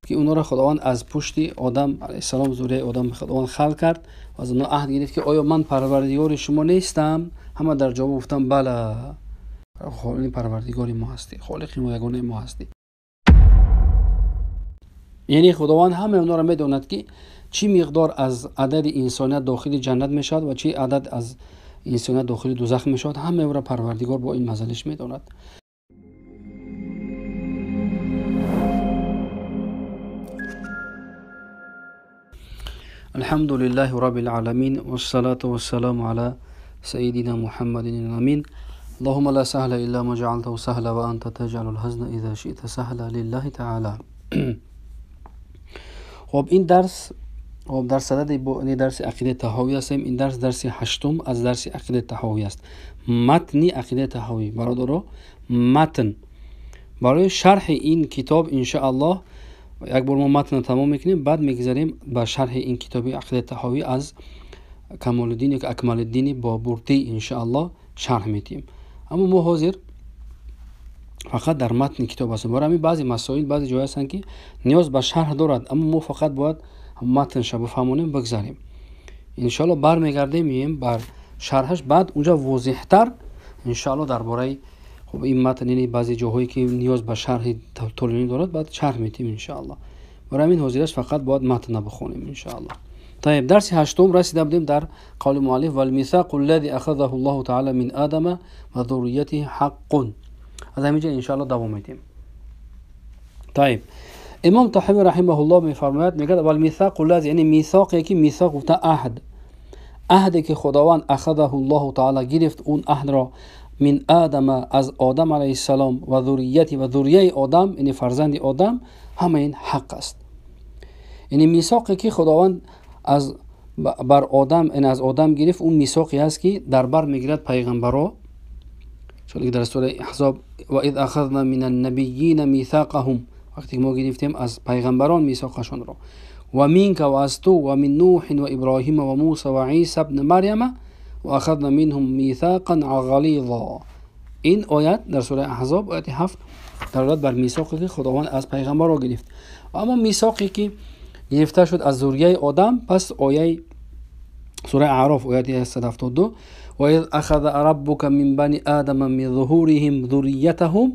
Ки онҳоро Худованд аз пушти Одам алайҳиссалом, зурияи Одам Худованд халқ кард ва аз онҳо аҳд гирифт, ки оё ман парвардигори шумо нестам? Ҳама дар ҷавоб гуфтанд бала, парвардигори мо ҳастӣ, холиқи мо, ягонаи мо ҳастӣ. Яъне Худованд ҳамаи онҳоро медонад, ки чӣ миқдор аз адади инсоният дохили ҷаннат мешавад ва чӣ адад аз инсоният дохили дузах мешавад. Ҳамаи онро Парвардигор бо ин мазалиш медонад. الحمد لله رب العالمين والصلاة والسلام على سيدنا محمد الأمين. اللهم لا سهل إلا ما جعلته سهلا وأنت تجعل الحزن إذا شئت سهلا لله تعالى. خب این درس، خب در صدد این درس عقیده طحاوی هستیم. این درس درس هشتم از درس عقیده طحاوی است. متن عقیده طحاوی برادرها، متن برای شرح این کتاب ان شاء الله یک بار ما متن تمام میکنیم، بعد میگذاریم به شرح این کتاب عقیده طحاوی از کمال الدین یا اکمل الدین بابورتی ان شاء الله شرح میدیم. اما ما حاضر فقط در متن کتاب هستیم. برای همین بعضی مسائل بعضی جای هستند که نیاز به شرح دارد، اما ما فقط باید متنش بفهمونیم بگذاریم. ان شاء الله برمیگردیم میم بر شرحش، بعد اونجا واضح‌تر ان شاء الله درباره خب این متن، یعنی بعضی جاهایی که نیاز به شرح طولانی دارد بعد شرح میتیم ان شاء الله. برای همین حاضرش فقط باید متن بخونیم ان شاء الله. طيب درس هشتم رسیده بودیم در قول مؤلف والمیثاق الذي اخذه الله تعالى من آدم و ذریته حق. از همینجا ان شاء الله دوام میدیم. طيب امام طحاوی رحمه الله میفرماید، میگه والمیثاق الذي، یعنی میثاقی که میثاق گفته عهد، عهدی که خداوند اخذه الله تعالی گرفت اون عهد را من آدم، از آدم علیه السلام و ذریتی و ذریه آدم، یعنی فرزند آدم، همه این حق است. یعنی میثاقی که خداوند از بر آدم، یعنی از آدم گرفت، اون میثاقی است که در بر میگیرد پیغمبرا، چون که در سوره احزاب و اذ اخذنا من النبیین میثاقهم، وقتی ما گرفتیم از پیغمبران میثاقشان را، و منک و از تو و من نوح و ابراهیم و موسی و عیسی ابن مریم و اخذنا منهم میثاقا غلیظا. این آیت در سوره احزاب آیت 7 دلالت بر میثاقی که خداوند از پیغمبران گرفت. اما میثاقی که گرفته شد از ذریه آدم، پس آیه سوره اعراف آیت 172 و اذ اخذ ربک من بنی آدم من ظهورهم ذریتهم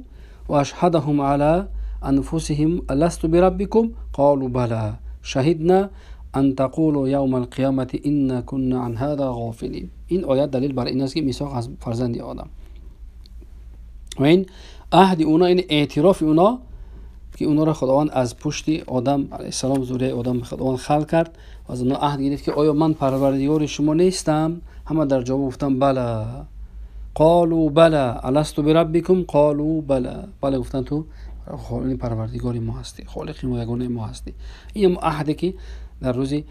و اشهدهم علی انفسهم الست بربکم قالوا بلى شهدنا ان تقولوا یوم القیامة انا كنا عن هذا غافلین. این آیت دلیل بر این است که میثاق از فرزند آدم و این عهد اونا، این اعتراف اونا که اونا را خداوند از پشت آدم علیه السلام، ذریه آدم خداوند خلق کرد و از اونا عهد گرفت که آیا من پروردگار شما نیستم؟ همه در جواب گفتن بله. قالوا بلى الست بربکم قالوا بلى. بله گفتن تو پروردگار ما هستی، خالق ما، یگانه ما هستی. این عهدی که در روزی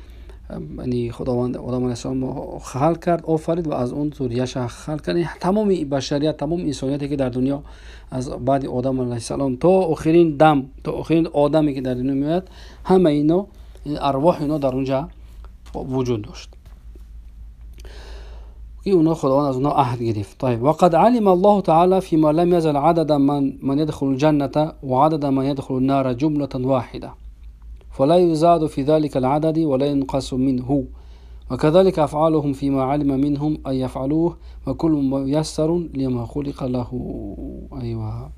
یعنی خداوند آدم علیه السلام خلق کرد، آفرید و از اون ذریه‌اش خلق کرد. تمام بشریت، تمام انسانیتی که در دنیا از بعد آدم علیه السلام تا آخرین دم، تا آخرین آدمی که در دنیا میاد، همه اینا ارواح اینا در اونجا وجود داشت که اونا خداوند از اونا عهد گرفت. طيب وقد علم الله تعالى فيما لم يزل عدد من يدخل الجنة وعدد من يدخل النار جملة واحدة فلا يزاد في ذلك العدد ولا ينقص منه، وكذلك أفعالهم فيما علم منهم أن يفعلوه وكل ميسر لما خلق له. أيوة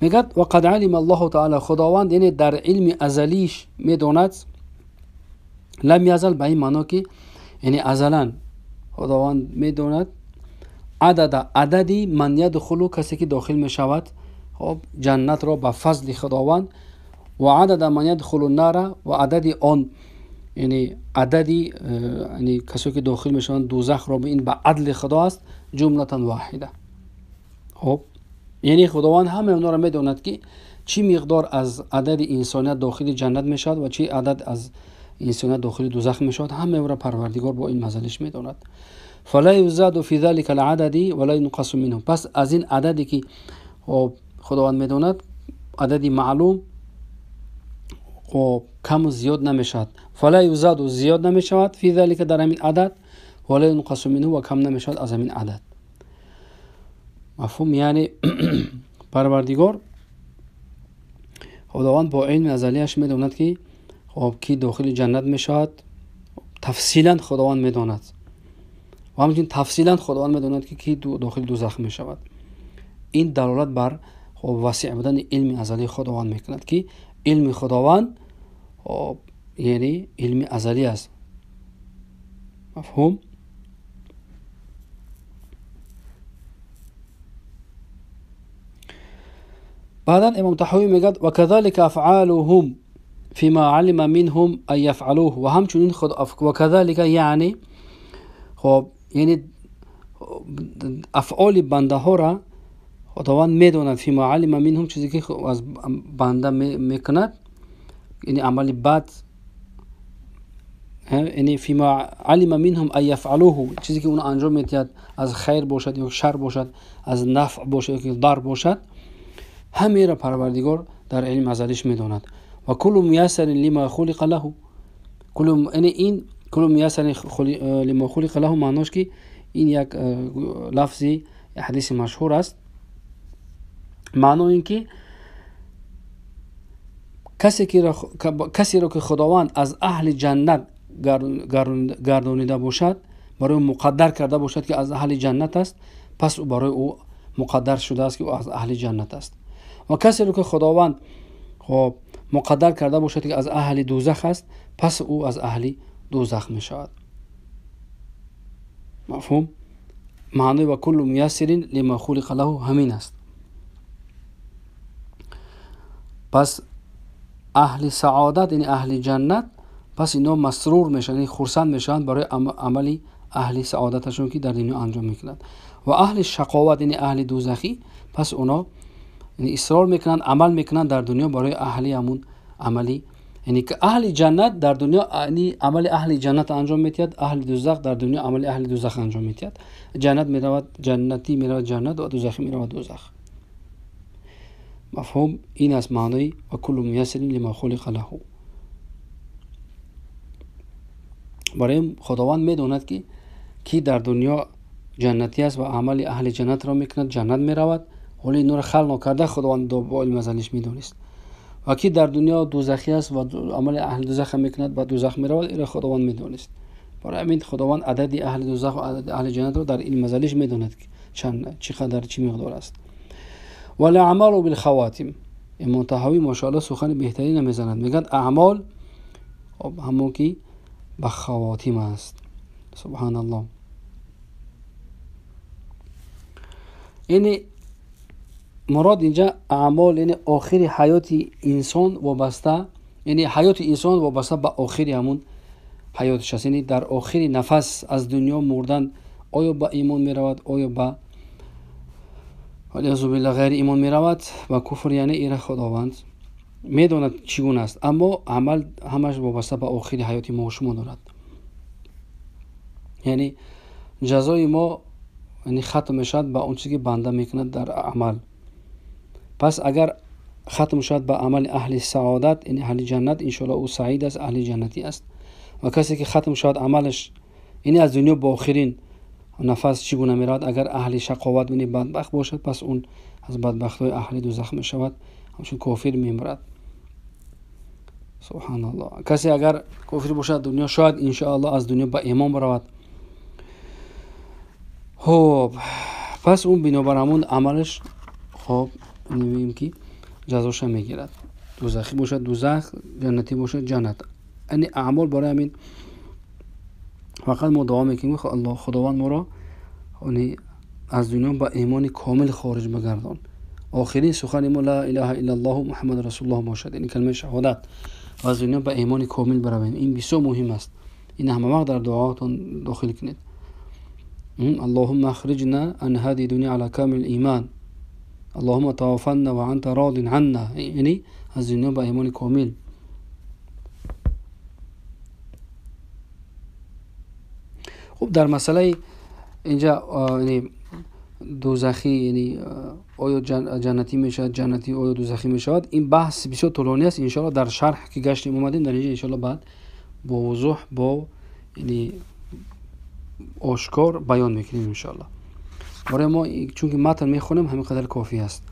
میگد وقد علم الله تعالى، خداوند یعنی در علم ازلیش میدوند، لم یزل به این معنا که یعنی ازلا خداوند میدوند عدد، عددی من یدخلو، کسی که داخل میشود خب جنت را به فضل خداوند، و عدد من یدخل النار، و عدد آن یعنی عددی یعنی کسی که داخل میشوند دوزخ را، به این به عدل خدا است، جملة واحده. خب یعنی خداوند همه اونا را میدوند که چی مقدار از عدد انسانیت داخل جنت میشود و چی عدد از انسانیت داخل دوزخ میشود، همه او را پروردگار با این مزلش میدوند. فلا یزاد فی ذلك العدد ولا ينقص منه. پس از این عددی که خداوند میدوند، عددی معلوم، خب کم و زیاد نمیشود. فلا یزاد، زیاد نمیشود، فی ذلك در همین عدد، ولا ينقص منه و کم نمیشود از همین عدد. مفهوم؟ یعنی پروردگار Худованд бо илми азалияш медонад, ки хоб ки дохили ҷаннат мешавад, тафсилан Худованд медонад. Ва ҳамчунин тафсилан Худованд медонад, ки ки дохили дӯзах мешавад. Ин далолат бар хоб васеъ будани илми азалии Худованд мекунад, ки илми Худованд хоб яъне илми азалӣ аст. Мафҳум? Баъдан Имом Таҳавӣ мегӯяд: ва казалика афъалуҳум фима алима минҳум ан яфъалуҳ. Ва ҳамчунин ва казалика яъне хоб яъне афъоли бандаҳоро Худованд медонад. Фима алима минҳум, чизе ки аз банда мекунад, яъне амали бад, яъне фима алима минҳум ан яфъалуҳу, чизе ки ӯно анҷом медиҳад, аз хайр бошад ё шар бошад, аз нафъ бошад ё дар бошад, ҳамеро Парвардигор дар илми азалиш медонад. Ва куллу муяссарин лима хулиқа лаҳу, яъне ин куллу муяссарин лима хулиқа лаҳу маънош ки ин як лафзи ҳадиси машҳур аст. Маъно ин ки касеро ки Худованд аз аҳли ҷаннат гардонида бошад, барои муқаддар карда бошад, ки аз аҳли ҷаннат аст, пас ӯ барои ӯ муқаддар шудааст, ки ӯ аз аҳли ҷаннат аст. Ва касеро ки Худованд хоб муқаддар карда бошад, ки аз аҳли дӯзах аст, пас ӯ аз аҳли дӯзах мешавад. Мафҳум? Маънои ва куллу муяссирин лима хулиқа лаҳу ҳамин аст. Пас аҳли саодат, яъне аҳли ҷаннат, пас ино масрур мешаванд, яъне хурсанд мешаванд барои амали аҳли саодаташон, ки дар дунё анҷом мекунанд. Ва аҳли шақоват, яъне аҳли дӯзахӣ, пас оно исрор мекунанд, амал мекунанд дар дунё барои аҳли ҳамун амали, яъне ки аҳли ҷаннат дар дунё амали аҳли ҷаннат анҷом медиҳад, аҳли дӯзах дар дунё амали аҳли дӯзах анҷом медиҳад. Ҷаннат меравад, ҷаннатӣ меравад ҷаннат ва дӯзахӣ меравад дӯзах. Мафҳум? Ин аст маънои ва куллу муяссирин лима хулиқа лаҳу. Барои Худованд медонад, ки дар дунё ҷаннатӣ аст ва амали аҳли ҷаннатро мекунад, ҷаннат меравад, ҳоло инро халқ накарда Худованд бо илми азалиш медонист. Ва ки дар дунё дӯзахӣ аст ва амали аҳли дӯзах мекунад, ба дӯзах меравад, инро Худованд медонист. Барои ҳамин Худованд адади аҳли дӯзах ва адади аҳли ҷаннатро дар илми азалиш медонад, ки чанд, чӣ қадар, чӣ миқдор аст. Вал аъмалу билхаватим. Имом Таҳавӣ машааллоҳ сухани беҳтаринро мезанад. Мегӯяд аъмол ҳамон ки ба хавотим аст. Субҳаналлоҳ. Яъне мурод инҷа аъмол, яъне охири ҳаёти инсон вобаста, яъне ҳаёти инсон вобаста ба охири ҳамун ҳаётиш аст. Яъне дар охири нафас аз дунё мурдан оё ба имон меравад, оё ба валиязу биллаҳ ғайри имон меравад, ба куфр, яъне ира Худованд медонад чӣ гуна аст. Аммо амал ҳамаш вобаста ба охири ҳаёти мо шумо дорад. Яъне ҷазои мо яъне хатм мешавад ба он чизе ки банда мекунад дар амал. Пас агар хатм шавад ба амали аҳли саодат, яъне аҳли ҷаннат, иншоаллоҳ ӯ саид аст, аҳли ҷаннатӣ аст. Ва касе ки хатм шавад амалаш, яъне аз дунё бо охирин нафас чӣ гуна меравад, агар аҳли шақоват, яъне бадбахт бошад, пас он аз бадбахтҳои аҳли дӯзах мешавад, ҳамчун кофир мемирад. Субҳаналлоҳ. Касе агар кофир бошад дунё, шояд иншоаллоҳ аз дунё ба имон баравад. Хоб, пас он бинобар ҳамон амалаш хоб мебинем, ки ҷазоша мегирад. Дӯзахӣ бошад дӯзах, ҷаннатӣ бошад ҷаннат. Яъне аъмол барои ҳамин фақат мо дуо мекунем, ки Аллоҳ Худованд моро аз дунё ба имони комил хориҷ бигардон. Охирин сухани мо ла илаҳа иллаллоҳ Муҳаммад расулуллоҳ бошад, яъне калимаи шаҳодат, ва аз дунё ба имони комил баравем. Ин бисёр муҳим аст. Ин ҳама вақт дар дуоатон дохил кунед. Аллоҳумма ахриҷна ан ҳади дуня ала камил иман, Аллоҳумма таваффанна ва анта родин анна, яъне аз дунё ба имони комил. Хуб, дар масъалаи инҷа яъне дӯзахӣ, яъне оё ҷаннатӣ мешавад, ҷаннатӣ оё дӯзахӣ мешавад, ин баҳс бисёр тӯлонӣ аст. Иншоаллоҳ дар шарҳ ки гаштем омадем, дар инҷа иншоаллоҳ баъд бо вузӯҳ, бо яъне ошкор баён мекунем иншоаллоҳ. Барои мо чунки матн мехонем, ҳамин қадар кофӣ аст.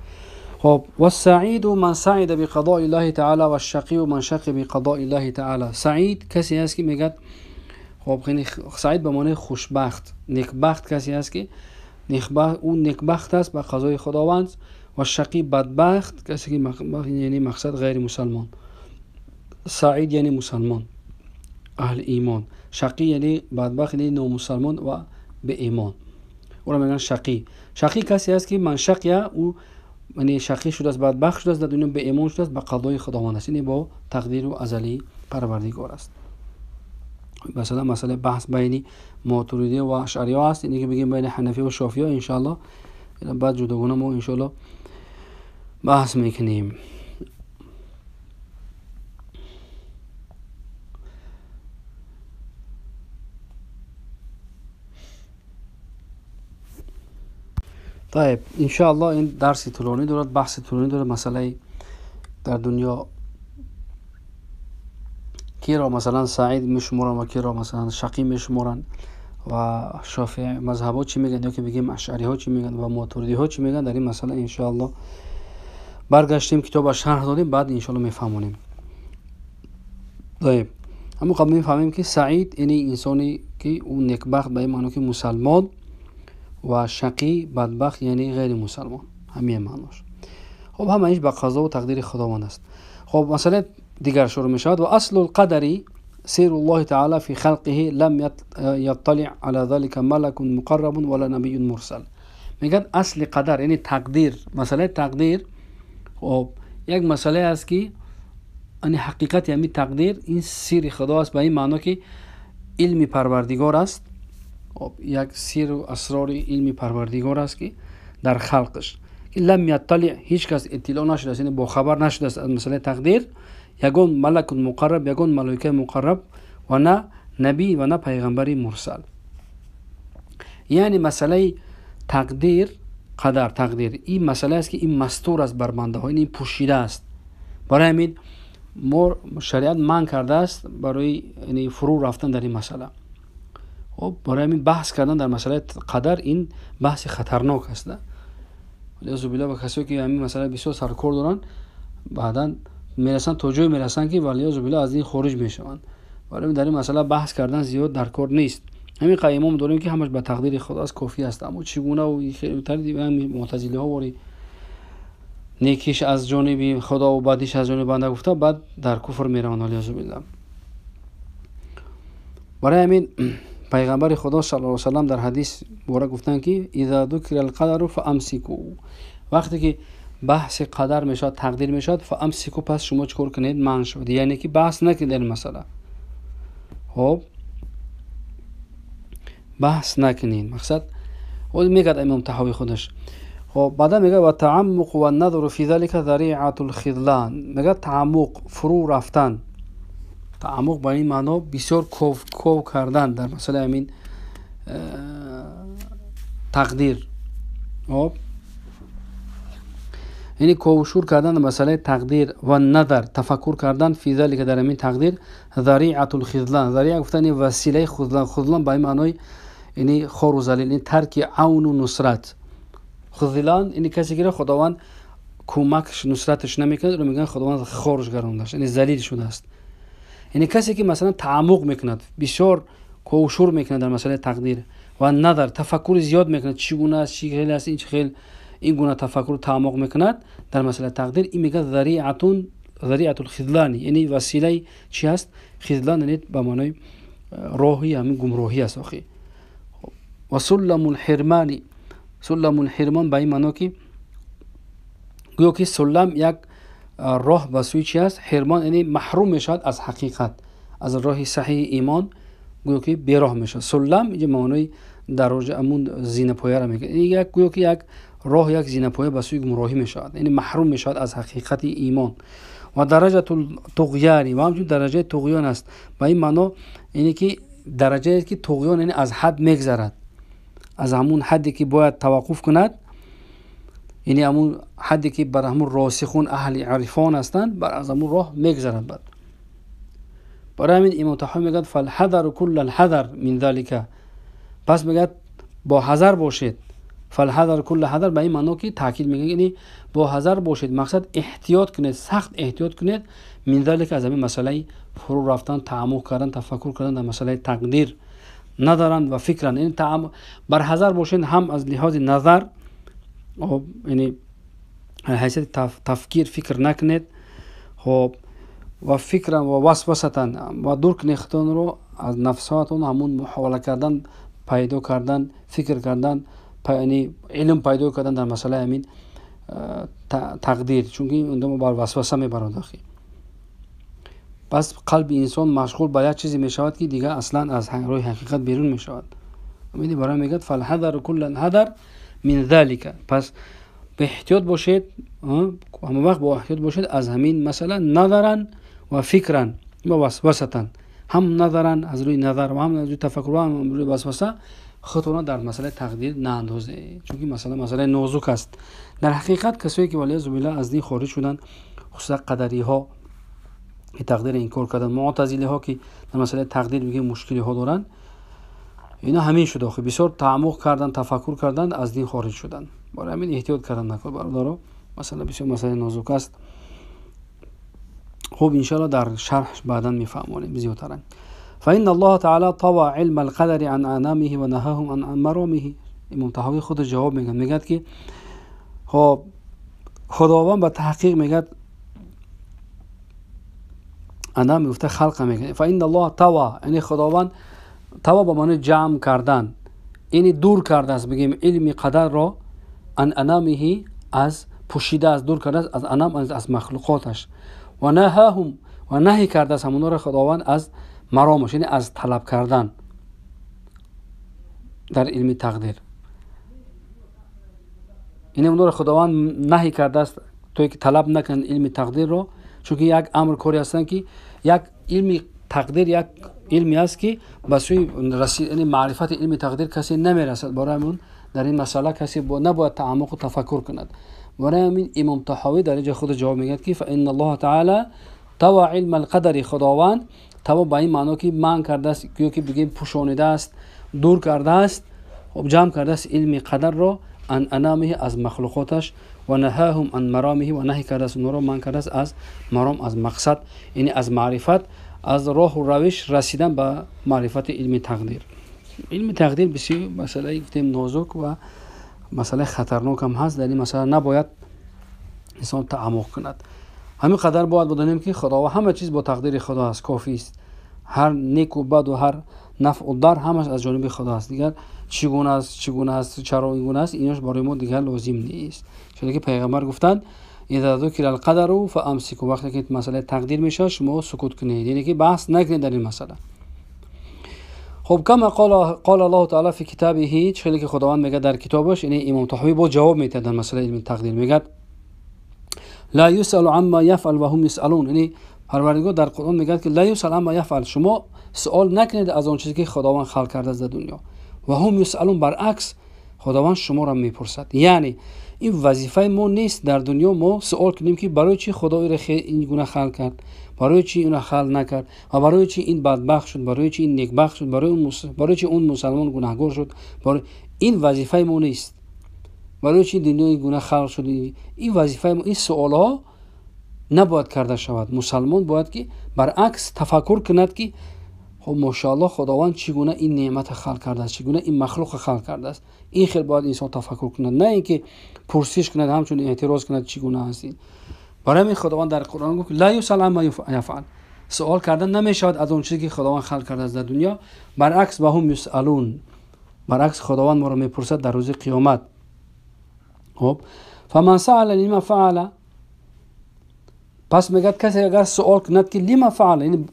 خب والسعيد من سعد بقضاء الله تعالى والشقي من شقي بقضاء الله تعالى. سعید کسی است که میگه خب خیلی سعید به معنی خوشبخت، نیکبخت کسی است که اون نیکبخت است به قضای خداوند، و شقی بدبخت کسی که یعنی مقصد غیر مسلمان. سعید یعنی مسلمان اهل ایمان، شقی یعنی بدبخت یعنی نامسلمان و به ایمان، او را میگن شقی. شقی کسی است که من شقیه، او یعنی شقی شده است، بدبخت شده است در دنیا، به ایمان شده است، به قضای خداوند است، یعنی با تقدیر و ازلی پروردگار است. مثلا مسئله بحث بین ماتریدی و اشعری ها است، اینی که بگیم بین حنفی و شافعی ها، ان شاء الله بعد جداگانه ما ان شاء الله بحث میکنیم. طيب ان شاء الله این درس طولانی دارد، بحث طولانی دارد. مسئله در دنیا کی را مثلا سعید میشمارن و کی را مثلا شقی میشمارن و شافعی مذهب ها چی میگن، یا که بگیم اشعری ها چی میگن و ماتریدی ها چی میگن، در این مسئله ان شاء الله برگشتیم کتاب شرح دادیم، بعد ان شاء الله میفهمونیم. طيب همون قبل میفهمیم که سعید یعنی انسانی که اون نیکبخت به این معنی که مسلمان، و شقی بدبخت یعنی غیر مسلمان، همین معناش. خب همه به قضا و تقدیر خداوند است. خب مسئله دیگر شروع می شود. و اصل القدر سير الله تعالى في خلقه لم يطلع على ذلك ملك مقرب ولا نبي مرسل. میگن اصل قدر یعنی تقدیر، مسئله تقدیر خب یک مسئله است که یعنی حقیقت یعنی تقدیر این سیر خدا است، به این معنا که علم پروردگار است. خب یک سیر و اسرار علم پروردگار است که در خلقش که لم یطلع، هیچ کس اطلاع نشده است، یعنی با خبر نشده است از مسئله تقدیر، یگون ملک مقرب، یگون ملائکه مقرب، و نه نبی و نه پیغمبر مرسل. یعنی مسئله تقدیر، قدر، تقدیر این مسئله است که این مستور است بر بنده ها، یعنی پوشیده است. برای همین ما شریعت منع کرده است برای یعنی فرو رفتن در این مسئله. خب برای همین بحث کردن در مسئله قدر این بحث خطرناک است. والعیاذ بالله و کسایی که همین مسئله بسیار سرکار دارن بعدا میرسن تا جایی میرسن که والعیاذ بالله از این خارج میشوند. برای در این مسئله بحث کردن زیاد در کار نیست. همین قیمم داریم که همش به تقدیر خدا است، کافی است. اما چگونه و خیلی تر معتزله ها واری نیکیش از جانب خدا و بدیش از جانب بنده گفته، بعد در کفر میروند والعیاذ بالله. برای همین پیغمبر خدا صلی الله علیه و سلم در حدیث مبارک گفتند که اذا ذکر القدر فامسکوا، وقتی که بحث قدر میشد، تقدیر میشد، فامسکوا، پس شما چیکار کنید؟ منع شد، یعنی که بحث نکنید در مسئله. خب بحث نکنید، مقصد او میگه امام طحاوی خودش. خب بعدا میگه و تعمق و النظر فی ذلك ذریعه الخذلان. میگه تعمق، فرو رفتن، تعمق با این معنا بسیار کو کردن در مسئله همین تقدیر. خب یعنی کوشور کردن در مسئله تقدیر و نظر، تفکر کردن فی ذلك در همین تقدیر، ذریعه الخذلان. ذریعه گفتن وسیله خذلان، خذلان با این معنای یعنی خار و ذلیل، یعنی ترک عون و نصرت. خذلان یعنی کسی که خداوند کمکش نصرتش نمیکنه، رو میگن خداوند خارش گرداندش، یعنی ذلیل شده است. یعنی کسی که مثلا تعمق میکند، بسیار کوشور میکند در مسئله تقدیر و نظر، تفکر زیاد میکند، چگونه است، چی خیلی است، این چی خیلی، این گونه تفکر تعمق میکند در مسئله تقدیر، این میگه ذریعه الخذلان، یعنی وسیله چی است؟ خذلان یعنی به معنای راهی، همین گمراهی است آخی. و سلم الحرمان، سلم الحرمان به این معنا که گویا که سلم یک راه به سوی چی است؟ حرمان، یعنی محروم میشد از حقیقت، از راه صحیح ایمان، گویا که بیراه میشد. سلم اینجا معنای دراجه امون زینه پایه را میگه، یعنی یک گویا که یک راه، یک زینه پایه به سوی گمراهی میشد، یعنی محروم میشد از حقیقت ایمان. و درجه طغیان، و همچنین درجه طغیان است، به این معنا یعنی که درجه که طغیان یعنی از حد میگذرد، از همون حدی که باید توقف کند، یعنی همون حدی که بر همون راسخون اهل عرفان هستند، بر از همون راه میگذرند. بعد برای همین امام طحاوی میگه فالحذر كل الحذر من ذلك، پس میگه با حذر باشید، فالحذر كل حذر به این معنا که تاکید میگه، یعنی با حذر باشید، مقصد احتیاط کنید، سخت احتیاط کنید. من ذلك از همین مسئله فرو رفتن، تعمق کردن، تفکر کردن در مسئله تقدیر ندارند و فکرن، یعنی بر حذر باشید هم از لحاظ نظر، یعنی حیثیت تفکیر فکر نکنید، خب و فکرن و وسوستن و دور کنید خودتون رو از نفساتون، همون محاوله کردن، پیدا کردن، فکر کردن، یعنی علم پیدا کردن در مسئله همین تقدیر، چون اون بر وسوسه میبرد آخی. پس قلب انسان مشغول به یک چیزی میشود که دیگه اصلا از روی حقیقت بیرون میشود. امیدی برای میگه فالحذر كل حذر من ذلك، پس به احتیاط باشید، همه وقت با احتیاط باشید از همین مسئله، نظرا و فکرا و وسوستا، هم نظرا از روی نظر و هم از روی تفکر و هم از روی وسوسه خودتون در مسئله تقدیر ناندازید، چون مسئله مسئله نازک است. در حقیقت کسایی که والعیاذ بالله از دین خارج شدن، خصوصا قدری ها که تقدیر انکار کردن، معتزله ها که در مسئله تقدیر میگه مشکلی ها دارن، اینا همین شده آخه بسیار تعمق کردن، تفکر کردن، از دین خارج شدن. برای همین احتیاط کردن نکن برادرها، مسئله بسیار مسئله نازک است. خب ان شاء الله در شرح بعدا میفهمونیم زیادتر. فإن الله تعالى طوى علم القدر عن أنامه ونهاهم عن مرامه. امام طحاوی خود جواب میگه، میگه که خب خداوند به تحقیق میگه انام میگفته خلق میگه. فإن الله طوى، یعنی خداوند طوى به معنی جمع کردن، یعنی دور کرده است، بگیم علم قدر را عن انامه، از پوشیده است، دور کرده است از انام، از مخلوقاتش، و نهاهم و نهی کرده است همونا را خداوند از مرامش، یعنی از طلب کردن در علم تقدیر، یعنی اونا را خداوند نهی کرده است تا که طلب نکنند علم تقدیر را، چون یک امر کاری هستند که یک علم تقدیر یک علمی است که به سوی رسید، یعنی معرفت علم تقدیر کسی نمیرسد. برای همون در این مسئله کسی نباید تعمق و تفکر کند. برای همین امام طحاوی در اینجا خود جواب میگه که فان الله تعالی طوى علم القدر، خداوند طوى به این معنا که منع کرده است، که بگیم پوشانیده است، دور کرده است، خب جمع کرده است علم قدر را عن انامه، از مخلوقاتش، و نهاهم عن مرامه، و نهی کرده است اونها را، منع کرده است از مرام، از مقصد، یعنی از معرفت، از راه و روش رسیدن به معرفت علم تقدیر. علم تقدیر بسیار مسئله گفتیم نازک و مسئله خطرناک هم هست. در این مسئله نباید انسان تعمق کند. همین قدر باید بدانیم که خدا و همه چیز با تقدیر خدا است، کافی است. هر نیک و بد و هر نفع و ضر همش از جانب خدا است. دیگر چگونه است، چگونه است، چرا این گونه است، ایناش برای ما دیگر لازم نیست. چون که پیغمبر گفتند اذا ذکر القدر فامسکوا، وقتی که مسئله تقدیر میشه شما سکوت کنید، یعنی که بحث نکنید در این مسئله. خب کما قال الله تعالی فی کتابه، چه که خداوند میگه در کتابش، یعنی امام طحاوی با جواب میده در مسئله علم تقدیر، میگه لا یسأل عما یفعل و هم یسألون، یعنی پروردگار در قرآن میگه که لا یسأل عما یفعل، شما سوال نکنید از آن چیزی که خداوند خلق کرده از دنیا، و هم یسألون، برعکس خداوند شما را میپرسد. یعنی این وظیفه ما نیست در دنیا ما سوال کنیم که برای چی خدا این گونه خلق کرد، برای چی اون خلق نکرد، و برای چی این بدبخت شد، برای چی این نیکبخت شد، برای چی اون مسلمان گناهگار شد. برای این وظیفه ما نیست. برای چی دنیا این گونه خلق شد، این وظیفه ما، این سوال‌ها نباید کرده شود. مسلمان باید که برعکس تفکر کند که خب ماشاءالله خداوند چگونه این نعمت خلق کرده است، چگونه این مخلوق خلق کرده است. این خیلی باید انسان تفکر کند، نه اینکه پرسش کند، همچون اعتراض کند چگونه است. برای همین خداوند در قرآن گفت لا یسأل عما یفعل، سوال کردن نمیشود از اون چیزی که خداوند خلق کرده است در دنیا. برعکس و هم یسألون، برعکس خداوند ما را میپرسد در روز قیامت. خب فمن سأل لما فعل، پس میگه کسی اگر سوال کند که لما فعل، یعنی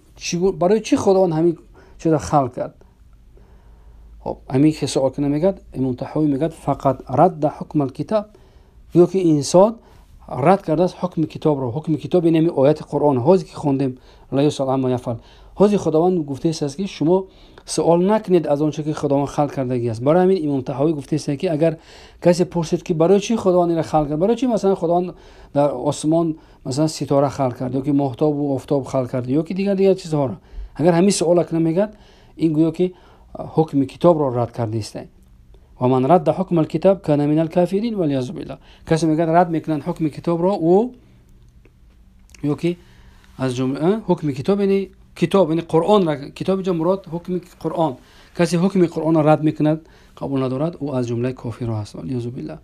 برای چی خداوند همین چیز خلق کرد. خب همین که سوال کنه میگه امام طحاوی میگه فقط رد حکم الکتاب، یا که انسان رد کرده است حکم کتاب رو. حکم کتاب یعنی آیت قرآن هایی که خوندیم لا یسأل عما یفعل، هایی خداوند گفته است که شما سوال نکنید از آنچه که خداوند خلق کرده است. برای همین امام طحاوی گفته است که اگر کسی پرسید که برای چی خداوند این را خلق کرد، برای چی مثلا خداوند در آسمان مثلا ستاره خلق کرد، یا که ماهتاب و آفتاب خلق کرد، یا که دیگر چیزها را، اگر همین سوال کنه میگه این گویا که حکم کتاب را رد کرده است. Ва ман радда ҳукм алкитаб кана мин алкафирин валиязу биллаҳ. Касе мегӯяд рад мекунанд ҳукми китобро, ӯ ё ки аз ҷумла ҳукми китоб, яъне китоб, яъне Қуръон, китоб инҷо мурод ҳукми Қуръон. Касе ҳукми Қуръонро рад мекунад, қабул надорад, ӯ аз ҷумлаи кофирҳо аст, валиязу биллаҳ.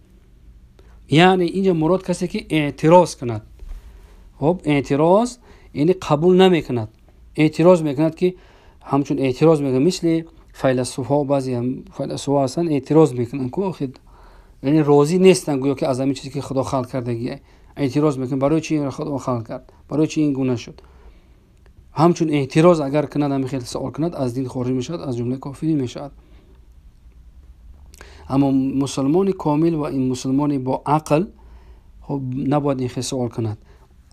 Яъне инҷо мурод касе ки эътироз кунад. Хоб, эътироз яъне қабул намекунад, эътироз мекунад, ки ҳамчун эътироз мекунад, мисли файласуфҳо, баъзе файласуфҳо ҳастанд, эътироз мекунанд ку охир, яъне розӣ нестанд гӯё ки аз ҳамин чизе ки Худо халқ кардагие эътироз мекунанд. Барои чи инро Худо халқ кард, барои чи ин гуна шуд? Ҳамчун эътироз агар кунад, ҳамин хел савол кунад, аз дин хориҷ мешавад, аз ҷумлаи кофирин мешавад. Аммо мусулмони комил ва ин мусулмони бо ақл хоб набояд ин хел савол кунад.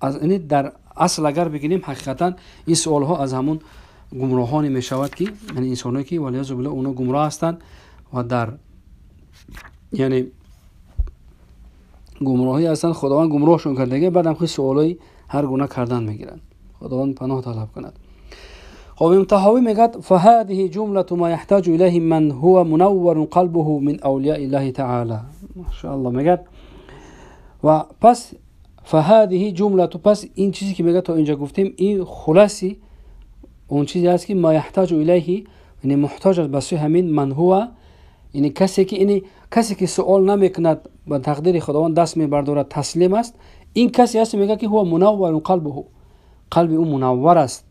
Яъне дар асл агар бигирем, ҳақиқатан ин суолҳо аз ҳамун гумроҳоне мешавад ки, яъне инсонҳое ки валиязу биллаҳ онҳо гумроҳ ҳастанд ва дар яъне гумроҳӣ ҳастанд, Худованд гумроҳшон кардага, баъд ҳам хел суолҳои ҳар гуна кардан мегиранд. Худованд паноҳ талаб кунад. خب امام طحاوی میگه فهذه جملة ما يحتاج إليه من هو منور قلبه من أولياء الله تعالى. ما شاء الله. میگه و پس فهذه جملة، پس این چیزی که میگه تا اینجا گفتیم، این خلاصی اون چیزی است که ما يحتاج إليه، یعنی محتاج است به سوی همین من هو، یعنی کسی که، یعنی کسی که سوال نمیکند، به تقدیر خداوند دست میبردارد، تسلیم است، این کسی است میگه که هو منور قلبه، قلب او منور است،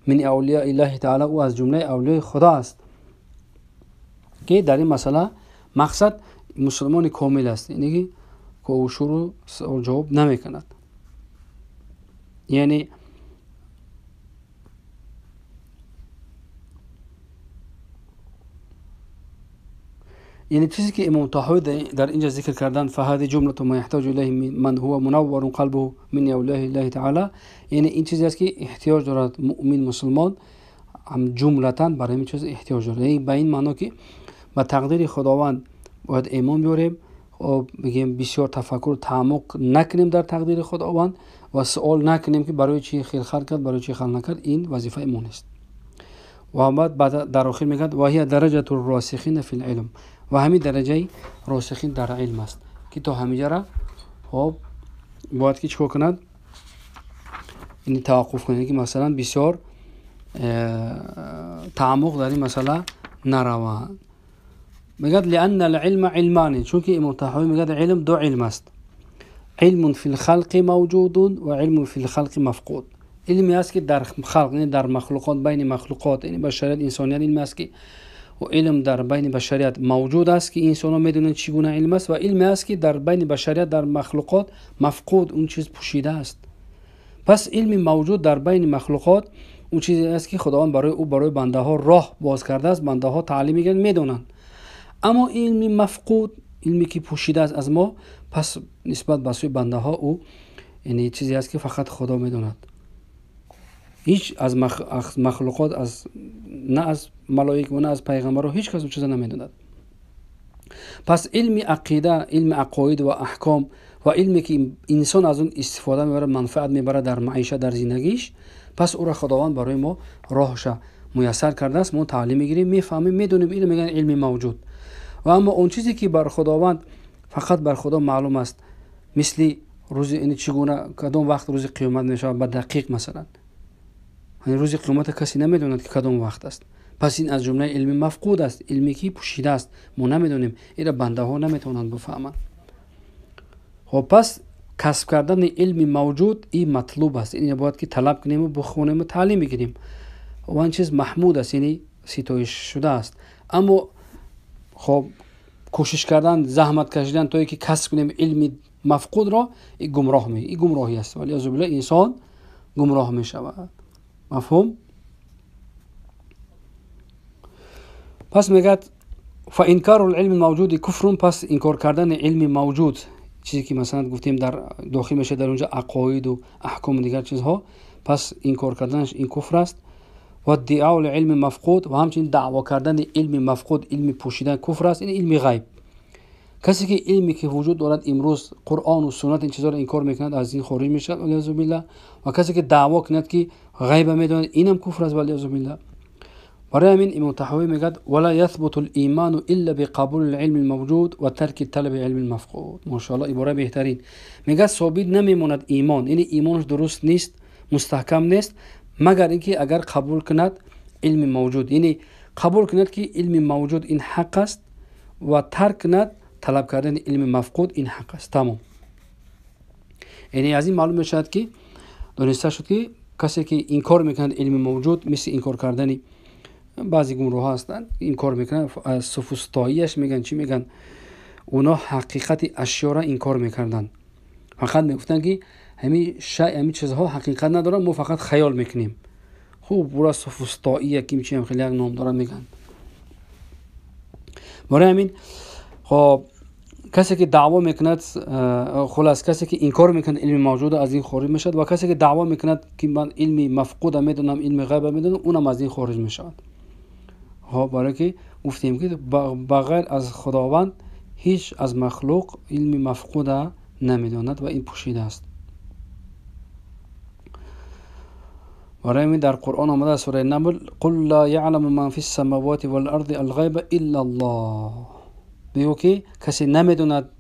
من اولیاء الله تعالی، او از جمله اولیاء خدا است که در این مسئله مقصد مسلمان کامل است، یعنی که او شروع سوال جواب نمیکند. یعنی چیزی که امام طحاوی در اینجا ذکر کردن، فهذه جملة ما يحتاج إليه من هو منور قلبه من أولياء الله تعالى، یعنی این چیزی است که احتیاج دارد مؤمن مسلمان هم جملتاً برای این چیز احتیاج دارد. یعنی به این معنا که به تقدیر خداوند باید ایمان بیاریم، خب بگیم بسیار تفکر تعمق نکنیم در تقدیر خداوند و سوال نکنیم که برای چی خیر خلق کرد، برای چی خلق نکرد، این وظیفه ایمان است. و بعد در آخر میگه و هي درجة الراسخین فی العلم، و همین درجه راسخین در علم است که تا همینجا را خب باید که چیکار کند، یعنی توقف کنند که مثلا بسیار تعمق در این مسئله نروند. میگه لأن العلم علمان، چون که امام طحاوی میگه علم دو علم است، علم فی الخلق موجود و علم فی الخلق مفقود. علمی است که در خلق، یعنی در مخلوقات، بین مخلوقات، یعنی بشریت، انسانیت، علم است که و علم در بین بشریت موجود است که انسان ها میدونند چگونه علم است، و علم است که در بین بشریت در مخلوقات مفقود، اون چیز پوشیده است. پس علم موجود در بین مخلوقات اون چیزی است که خداوند برای او، برای بنده ها راه باز کرده است، بنده ها تعلیم میگیرند، میدونند. اما علم مفقود، علمی که پوشیده است از ما، پس نسبت به سوی بنده ها او یعنی چیزی است که فقط خدا میدوند. هیچ از مخلوقات، از نه از ملائک و نه از پیغمبرها، هیچ کس اون چیزا نمیدوند. پس علم عقیده، علم عقاید و احکام و علمی که انسان از اون استفاده میبره، منفعت میبره در معیشت، در زندگیش، پس او را خداوند برای ما راهش میسر کرده است، ما تعلیم میگیریم، میفهمیم، میدونیم. اینو میگن علم موجود. و اما اون چیزی که بر خداوند فقط بر خدا معلوم است، مثل روز، یعنی چگونه کدام وقت روز قیامت میشود به دقیق، مثلا یعنی روز قیامت کسی نمیدوند که کدام وقت است. پس این از جمله علم مفقود است، علمی که پوشیده است، ما نمیدونیم، این بنده ها نمیتونند بفهمند. خب پس کسب کردن علم موجود این مطلوب است، این باید که طلب کنیم و بخونیم و تعلیم بگیریم و این چیز محمود است، یعنی ستایش شده است. اما خب کوشش کردن، زحمت کشیدن تا اینکه کسب کنیم علم مفقود را، این گمراهی است، ولی اعوذ بالله انسان گمراه می شود. مفهوم؟ پس میگه فانکار العلم الموجود کفر، پس انکار کردن علم موجود، چیزی که مثلا گفتیم در داخل میشه در اونجا عقاید و احکام و دیگر چیزها، پس انکار کردنش این کفر است. و ادعاء العلم مفقود، و همچنین دعوا کردن علم مفقود، علم پوشیدن کفر است، این علم غیب. کسی که علمی که وجود دارد امروز قرآن و سنت این چیزها را انکار میکند، از این خارج میشود والعیاذ بالله. و کسی که دعوا کند که غیب میداند، اینم کفر است والعیاذ بالله. Барои ҳамин Имом Таҳавӣ мегӯяд: ولا يثبت الإيمان إلا بقبول العلم الموجود وترك طلب علم المفقود. Мошааллоҳ, ибора беҳтарин. Мегӯяд собит намемонад имон, яъне имонаш дуруст нест, мустаҳкам нест, магар инки агар қабул кунад илми мавҷуд, яъне қабул кунад ки илми мавҷуд ин ҳақ аст ва тарк кунад талаб кардани илми мафқуд ин ҳақ аст. Тамом. Яъне аз ин маълум мешавад ки дониста шуд ки касе ки инкор мекунад илми мавҷуд, мисли инкор кардани баъзе гумроҳ ҳастанд, инкор мекунанд, аз суфустоияш мегӯянд, чӣ мегӯянд, оно ҳақиқати ашёро инкор мекарданд. Фақат мегуфтанд ки ҳамин шай, ҳамин чизҳо ҳақиқат надоранд, мо фақат хаёл мекунем. Хуб, ура суфустоия ким чиам хеле як ном дорад мегӯянд. Барои ҳамин хоб касе ки даъво мекунад, хулас касе ки инкор мекунад илми мавҷуда аз ин хориҷ мешавад ва касе ки даъво мекунад ки ман илми мафқуда медонам, илми ғайба медонам, унам аз ин хориҷ мешавад. Хоб, барое ки гуфтем ки ба ғайр аз Худованд ҳеҷ аз махлуқ илми мафқуда намедонад ва ин пӯшида аст. Барои ҳамин дар Қуръон омада сураи Намл: қул ла яъламу ман фи ссамавати вал арди алғайба илла Аллоҳ. Бигӯ ки касе намедонад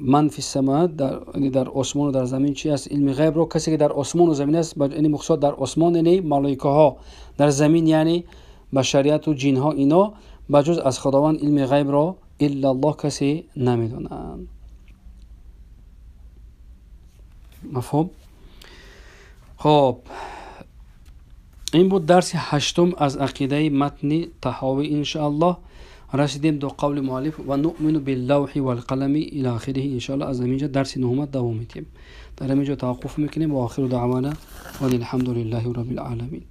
ман фи ссамават, яъне дар осмону дар замин чи аст илми ғайбро, касе ки дар осмону замин аст, яъне мақсад дар осмон яъне малоикаҳо, дар замин яъне башарияту ҷинҳо, ино ба ҷуз аз Худованд илми ғайбро илла Аллоҳ касе намедонад. Мафҳум? Хоб, ин буд дарси ҳаштум аз ақидаи матни Таҳовӣ. Иншоаллоҳ расидем до қавли муаллиф: ва нуъмину биллавҳи валқалами ила охириҳи. Иншоаллоҳ аз ҳамин ҷо дарси нуҳума давом медиҳем. Дар ҳамин ҷо таваққуф мекунем. Ва охиру даъвана ва алҳамду лиллаҳи раббил оламин.